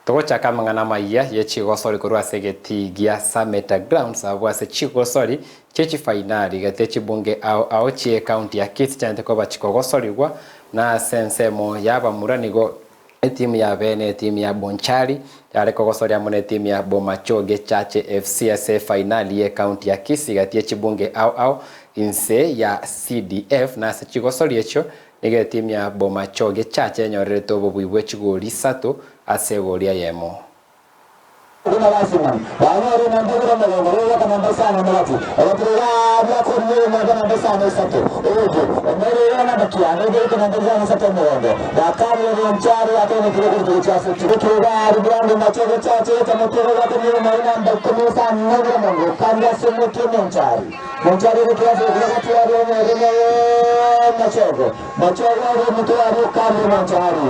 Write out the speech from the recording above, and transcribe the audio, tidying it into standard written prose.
Togochaka amang'ana amayia ye chigosori korwa ase egetii gia Sameta Grounds abwo ase chigosori chie chifainali gati ye chibunge ao ao chie ekaunti ya Kisii chianete koba chikogosorigwa na ase ensemo ya abamura nigo etimu ya bene etimu ya Bonchari yare kogosoria amo netimu ya Bomachoge Chache FC ase efainali ye ekaunti ya Kisii gati ye chibunge ao ao inse ya CDF na ase chigosori echio Nigo etimu ya Bomachoge Church enyorerete obobui bwe chigori isato ase egori eyemo. Buna Basimoni banyore namba ibere omogongo, bogoaka namba isano omogati, ogatira iga aria akorire oyomo namba isano isato, oyoyio omwere iga namba kianda ogoika namba isano isato omogongo, bakarire bonchari akoinekire okoruta gochia ase ekiro iga aria bwango Machoge Church egocha motwe ogoaka oyomo namba ikomi isano na ibere omongo, okarire ase omotwe omonchari. Monchari gochia ase ekero gatiari omoremo machogo machogo ari omotwe ari okari monchari